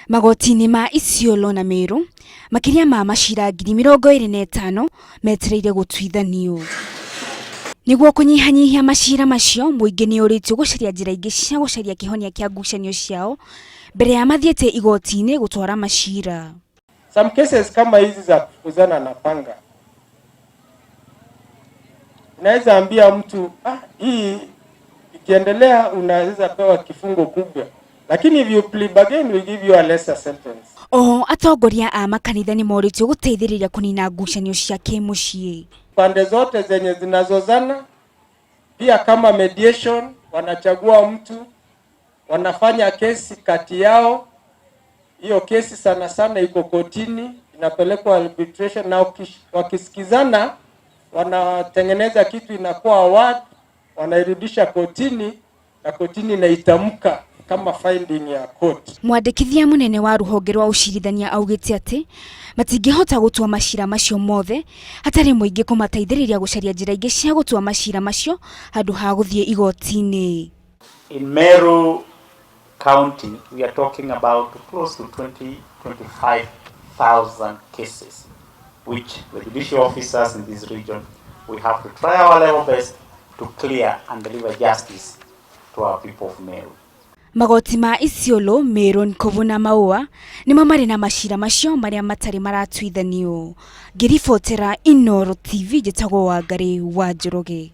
Magoti-inĩ ma Isiolo na Meru, makĩria ma macira 25,000 metereire gũtuithanio. Nĩguo kũnyihanyihia macira macio, mũingĩ nĩ ũrĩtio gũcaria njĩra ingĩ cia gũcaria kĩhonia kĩa ngucanio ciao mbere ya mathiĩte igoti-inĩ gũtwara macira. Some cases kama hizi za kufukuzana na panga, unaweza ambia mtu ah, hii ikiendelea unaweza pewa kifungo kubwa, lakini if you plea bargain we give you a lesser sentence. Oho atongoria a makanitha nĩ morĩtio gũteithĩrĩria kũnina ngucanio cia kĩmũciĩ. Pande zote zenye zinazozana pia kama mediation, wanachagua mtu, wanafanya kesi kati yao. Hiyo kesi sana sana iko kotini, inapelekwa arbitration, na wakisikizana wanatengeneza kitu inakuwa award, wanairudisha kotini na kotini inaitamka kama finding ya court. Mwandĩkithia mũnene wa rũhonge rwa ũcirithania augĩte atĩ matingĩhota gũtua macira macio mothe hatarĩ mũingĩ kũmateithĩrĩria gũcaria njĩra ingĩ cia gũtua macira macio handũ ha gũthiĩ igoti-inĩ. In Meru County, we are talking about close to 20, 25,000 cases, which the judicial officers in this region, we have to try our level best to clear and deliver justice to our people of Meru. Magoti ma Isiolo, Meru, Nkovu na Maua nĩmo marĩ na macira macio marĩa matarĩ maratuithanio. Ngĩribotera Inooro TV njĩtagwo Wangarĩ wa Njoroge.